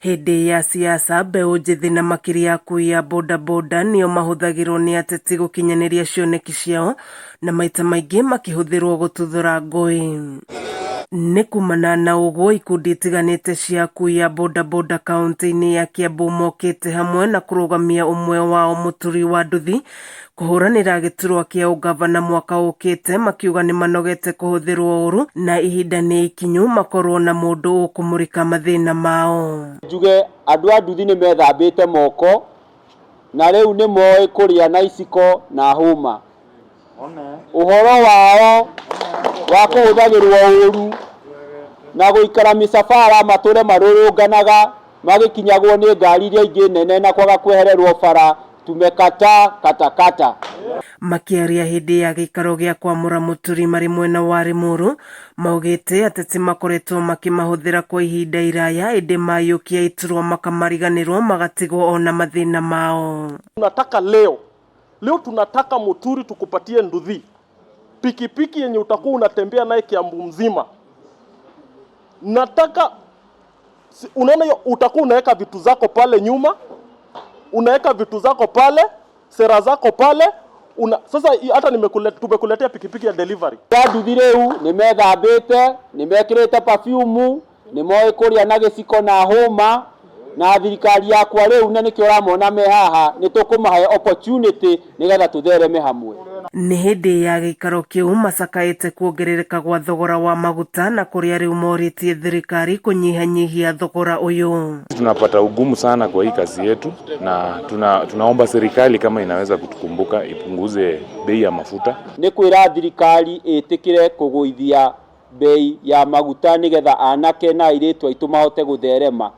Hĩndĩ ya siasa, mbeũ njĩthĩ na makĩria akui a bodaboda nĩo mahũthagĩrwo nĩ ateti gũkinyanĩria cioneki ciao na maita maingĩ makĩhũthĩrwo gũtuthũra ngũĩ. Nĩ kumana na ũguo ikundi itiganĩte cia akui a bodaboda kaunti-inĩ ya Kiambu mokĩte hamwe na kũrũgamia ũmwe wao Mũturi wa Nduthi kũhũranĩra gĩturwa kĩa ũngavana mwaka ũkĩte, makiuga nĩ manogete kũhũthĩrwo ũru na ihinda nĩ ikinyu makorwo na mũndũ ũkũmũrĩka mathĩna mao. Njuge andũ a nduthi nĩ methambĩte moko na rĩu nĩ moĩ kũrĩa na iciko na hũma. Ũhoro wao wa kũhũthagĩrwo ũru na gũikara mĩcabara matũre marũrũnganaga magĩkinyagwo nĩ ngari iria ingĩ nene na kwaga kwehererwo bara, tumekataa katakata. Makĩaria hĩndĩ ya gĩikaro gĩa kwamũra Mũturi marĩ mwena wa Limuru, maugĩte ateti makoretwo makĩmahũthĩra kwa ihinda iraya, ĩndĩ mayũkia iturwa makamariganĩrwo magatigwo ona mathĩna mao. Tunataka leo leo, tunataka Muturi tukupatie nduthi, pikipiki yenye utakuwa unatembea naye Kiambu mzima. Nataka unaona hiyo, utakuwa unaweka vitu zako pale nyuma, unaweka vitu zako pale, sera zako pale sasa hata tumekuletea pikipiki ya delivery. A nduthi rĩu nĩ methambĩte, nĩ mekĩrĩte perfume, nĩ moĩ kũrĩa na gĩciko na hũma, na thirikari yakwa rĩu na nĩkĩo ũramona me haha, nĩ tũkũmahe opportunity nĩgetha tũthereme hamwe. Nĩ hĩndĩ ya gĩikaro kĩu macakaĩte kuongerereka gwa thogora wa maguta na kũrĩa rĩu morĩtie thirikari kũnyihanyihia thogora ũyũ. Tunapata ugumu sana kwa hii kazi yetu na tunaomba serikali kama inaweza kutukumbuka ipunguze bei ya mafuta. Nĩ kwĩra thirikari ĩtĩkĩre kũgũithia bei ya maguta nĩgetha anake na airĩtu aitũ mahote gũtherema.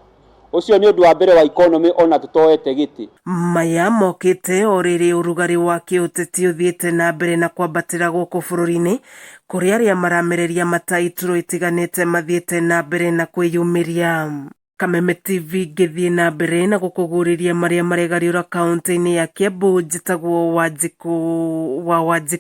Ũcio nĩ ũndũ wa mbere wa economy ona tũtoete gĩtĩ. Maya mokĩte o rĩrĩ ũrugarĩ wa kĩũteti ũthiĩte na mbere na kwambatĩra gũkũ bũrũri-inĩ, kũrĩa arĩa maramereria mata iturwa itiganĩte mathiĩte na mbere na kwĩyumĩria. Kameme TV ngĩthiĩ na mbere na gũkũgurĩria marĩa maregariũra kaunti-inĩ ya Kiambu, njĩtagwo Wanjikũ wa Wanjikũ.